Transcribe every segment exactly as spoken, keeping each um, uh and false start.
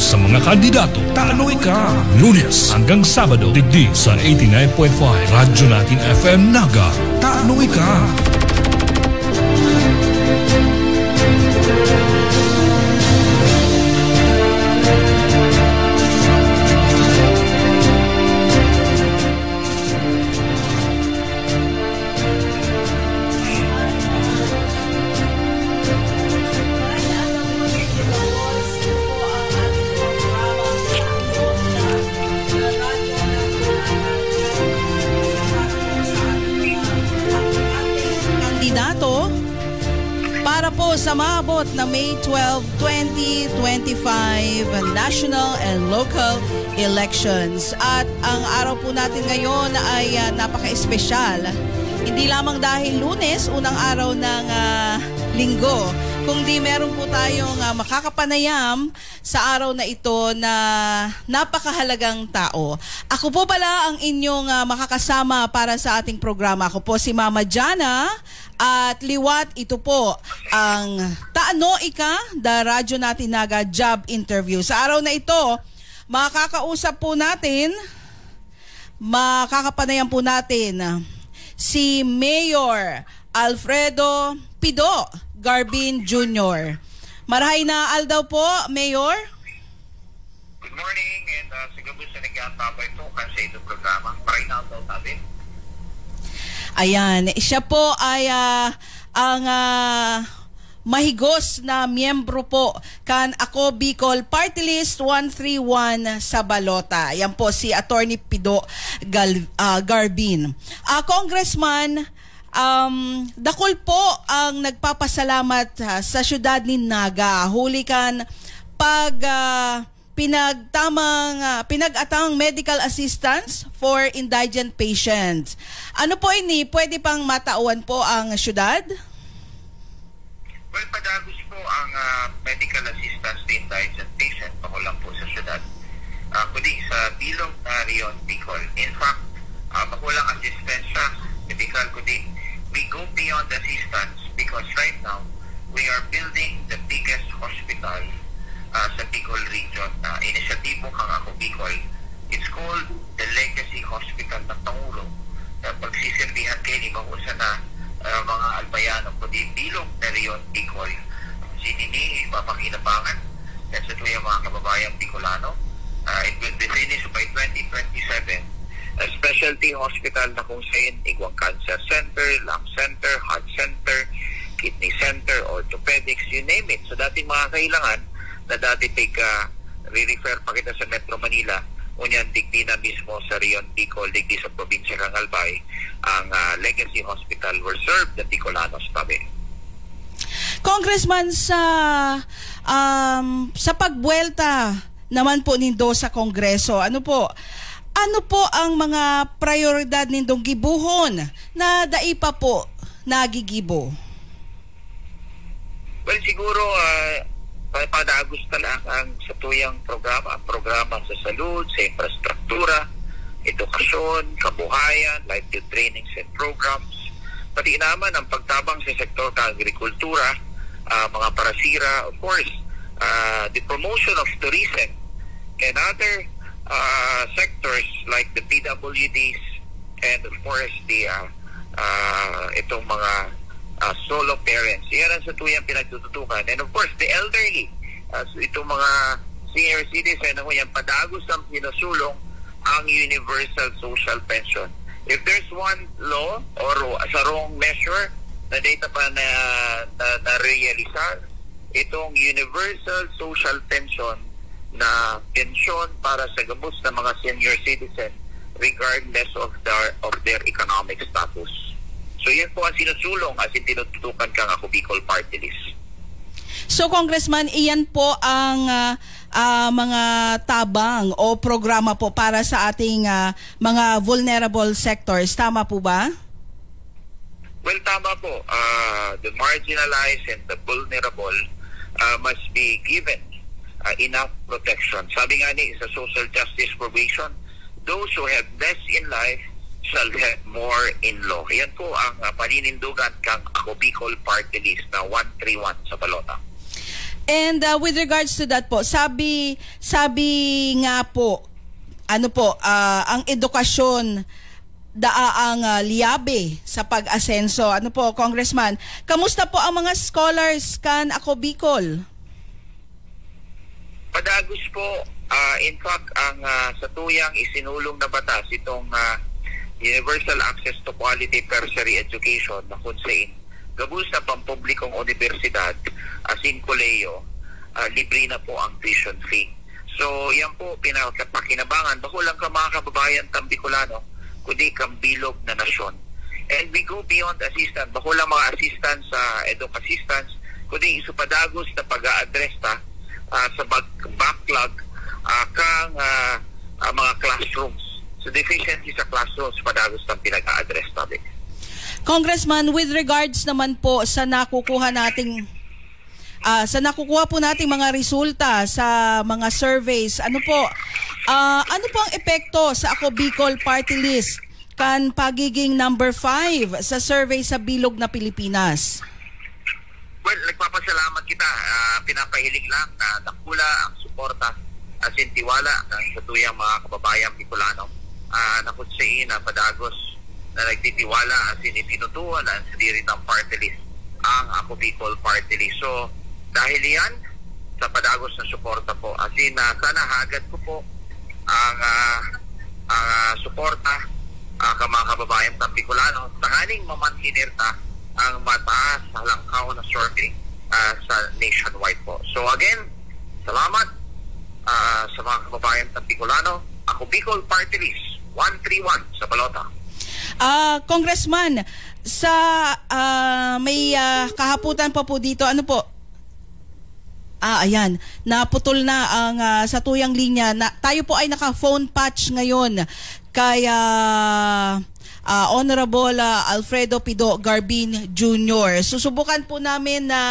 Sa mga kandidato, tano ika. Lunes hanggang Sabado, digdi sa eighty-nine point five Radyo Natin F M Naga. Tano ika. Kandidato para po sa maabot na May twelve, twenty twenty-five national and local elections. At ang araw po natin ngayon ay, ah, napaka-espesyal. Hindi lamang dahil Lunes, unang araw ng, ah, Linggo, kundi meron po tayong, ah, makakapanayam sa araw na ito na napakahalagang tao. Ako po pala ang inyong, ah, makakasama para sa ating programa. Ako po si Mama Jana at liwat ito po ang Tano Ika, The Radyo Natin Naga Job Interview. Sa araw na ito, makakausap po natin, makakapanayan po natin si Mayor Alfredo Pido Garbin Junior. Marahay na aldaw po, Mayor. Good morning, and, ah, sa gabos na nag-aantabay po kan sa inyong programa, Marahay na aldaw, Tabin. Ayan, siya po ay, ah, ang, ah, mahigos na miyembro po kan Ako Bicol Party List one three one sa balota. Yan po si Attorney Pido Gal-, ah, Garbin. Ah, Congressman, um, dakul po ang nagpapasalamat, ah, sa siyudad nin Naga huli kan pag, ah, pinagtamang, ah, pinag-atang medical assistance for indigent patients. Ano po ini? Pwede pang matawan po ang siyudad? Well, padagos po ang, ah, medical assistance to indigent patient, bako lang po sa syudad, ah, kundi sa bilog na Rion, Bicol. In fact, ah, bako lang assistance siya, medical, kundi we go beyond assistance because right now, we are building the biggest hospital, ah, sa Bicol region na inisyatibo kan Ako Bicol. It's called the Legacy Hospital ng Pangulo, na pagsiserbihan kaini bako sana, ah, mga Albayano, kundi bilog na Rion, Bicol. Sining ini mapakinabangan kan satuyang mga kababayang Bicolano. Ah, it will be finished by twenty twenty-seven. A specialty hospital na kung sain igwang cancer center, lung center, heart center, kidney center, orthopedics, you name it. So, dating mga kailangan na dati pig, ah, re-refer pa kita sa Metro Manila, ngunyan digdi na mismo sa Rion, Bicol, digdi sa probinsya kan Albay, ang, ah, Legacy Hospital will serve the Bicolanos, tabi. Congressman, sa, um, sa pagbuwelta naman po nindo sa Kongreso, ano po, ano po ang mga prioridad nindong gibohon na dai pa po nagigibo? Well, siguro, ah, pa-, padagos na lang ang satuyang programa, ang programa sa salud, sa infrastruktura, edukasyon, kabuhayan, livelihood trainings and programs, pati naman ang pagtabang sa sektor kan agrikultura, ah, mga parasira, of course, ah, the promotion of tourism and other, ah, sectors like the P W Ds and of course the, ah, ah, itong mga, ah, solo parents. Iyan ang satuyang pinagtututukan. And of course, the elderly. Ah, so itong mga senior citizen, ako yan, padagos ang sinusulong ang universal social pension. If there's one law or sa wrong measure na data pa na, na, na-realisar, itong universal social pension na pensyon para sa gabos na mga senior citizen regardless of their, of their economic status. So, yan po ang sinusulong as in tinututukan kan Ako Bicol Party List. So, Congressman, iyan po ang, ah, ah, mga tabang o programa po para sa ating, ah, mga vulnerable sectors. Tama po ba? Well, tama po. Ah, the marginalized and the vulnerable, ah, must be given, ah, enough protection. Sabi nga ni sa social justice probation, "Those who have less in life shall have more in law." Yan po ang, ah, paninindugan kang Ako Bicol Party List na one three one sa balota. And uh, with regards to that po, sabi sabi nga po, ano po, ah, ang edukasyon daa ang ah, liyabe sa pag-asenso. Ano po, Congressman, kamusta po ang mga scholars kan Ako Bicol? Padagos po, ah, in fact, ang ah, sa tuyang isinulong na batas itong ah, Universal Access to Quality Tertiary Education na kung saan gabos na pampublikong unibersidad, as in kolehiyo, ah, libre na po ang tuition fee. So, yan po, pinapakinabangan. Bako lang ka mga kababayan, Tambicolano, kundi kang bilog na nasyon. And we go beyond assistance. Bako lang mga assistance sa eduk assistance, kundi iso padagos na pag-a-address ta ah, sa bag- backlog ah, kang ah, ah, mga classrooms. So deficiency sa classrooms, padagos ang pinag-a-address natin. Congressman, with regards naman po sa nakukuha nating ah, sa nakukuha po nating mga resulta sa mga surveys, ano po, ah, ano po ang epekto sa Ako Bicol Party List kan pagiging number five sa survey sa Bilog na Pilipinas? Well, nagpapasalamat kita. Ah, pinapahiling lang na dakula ang suporta at sintiwala ng sa tuyang mga kababayang Bicolano ah, na kung saan na padagos na nagtitiwala at sinitinutuhan ang sadiritang party list, ang Ako Bicol Party List. So, dahil yan, sa padagos na suporta po. As in, ah, sana hagad ko po ang ah, ang ah, suporta ah, ka mga kababayan sa Bicolano, tanganing mamanhinir ta ang mataas halangkaw na survey ah, sa nationwide po. So again, salamat ah, sa mga kababayan sa Bicolano. Ako Bicol Party List, one three one sa balota. Ah, Congressman, sa ah, may ah, kahaputan pa po dito, ano po? Ah, ayan. Naputol na ang ah, sa tuyang linya. Na, tayo po ay naka-phone patch ngayon kay ah, ah, Honorable ah, Alfredo Pido Garbin Junior. Susubukan po namin na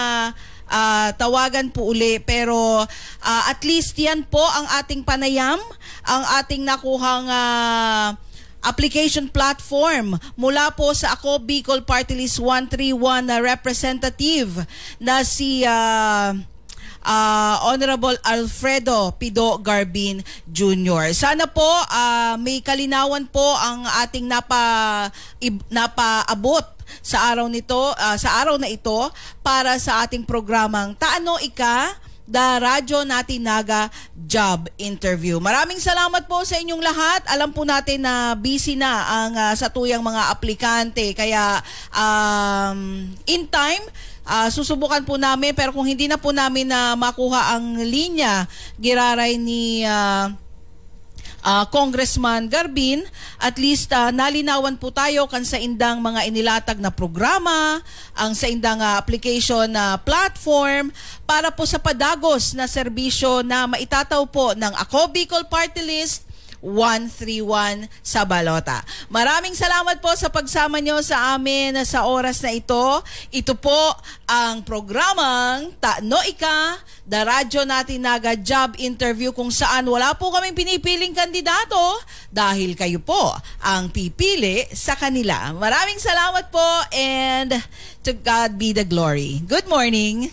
ah, tawagan po uli, pero ah, at least yan po ang ating panayam, ang ating nakuhang ah, application platform mula po sa Ako Bicol Party List one three one na representative na si ah, ah, Honorable Alfredo Pido Garbin Junior. Sana po ah, may kalinawan po ang ating napa ib- napaabot sa araw nito, ah, sa araw na ito para sa ating programang Taano Ika, The Radyo Natin Naga Job Interview. Maraming salamat po sa inyong lahat. Alam po natin na busy na ang ah, satuyang mga aplikante, kaya um, in time ah, susubukan po namin, pero kung hindi na po namin na makuha ang linya giraray ni ah, ah, Congressman Garbin, at least ah, nalinawan po tayo kan saindang mga inilatag na programa, ang saindang ah, application na platform para po sa padagos na serbisyo na maitataw po ng Ako Bicol Party List one three one sa balota. Maraming salamat po sa pagsama nyo sa amin sa oras na ito. Ito po ang programang Taano Ika, The Radyo Natin Naga Job Interview, kung saan wala po kaming pinipiling kandidato dahil kayo po ang pipili sa kanila. Maraming salamat po and to God be the glory. Good morning.